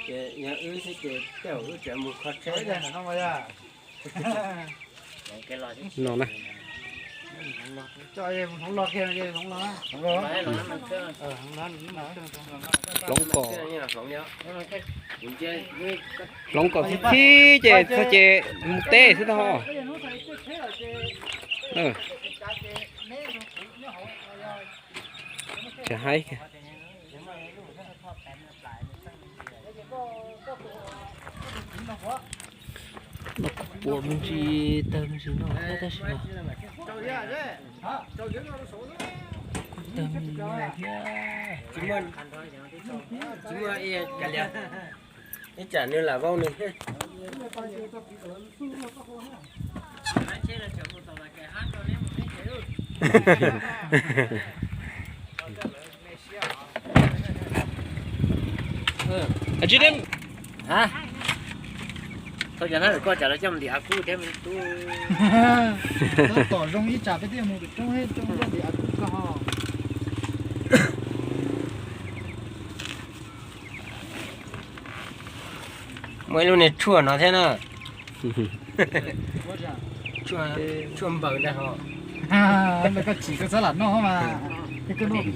Ces yog wb xwb ces tej zaum wb tseem mus kho tsheb no na. Hloov kom, hloov kom txhij txhij ces txog ces mus teb xwb tau. Tsis haib. Noj kuv puas me ntsis tawg me ntsis noj thiab tab sis mas tawg me ntsis noj thiab. Ib tsam nws lam vau nws thiab. Tsis, tau cov hnab lwm koj tsam lawv coj mus ntim av kub thiab me tub. Tab tom zoo ib tsam peb twb mus pem roob, roob ntim av kub tag ho. Muaj ib lub niag tshuaj no thiab na. Tshuaj npaws ntag ho. Koj tsis, koj txhob lam noj mas. Koj noj.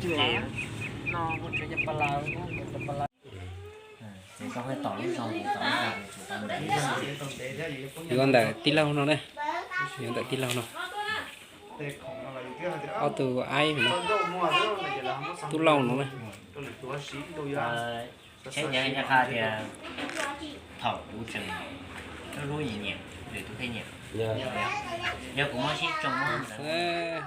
Yuav ntawm tij laug no ne, yuav ntawm tij laug no. Ob tug aib, tub laug no ne. Tsheb nyob nyob qha tias thaum kuv tseem hlub hlub nyiam nyiam, lwm tus thiaj nyiam. Yog kuv muab sib tsoo muab ntawd.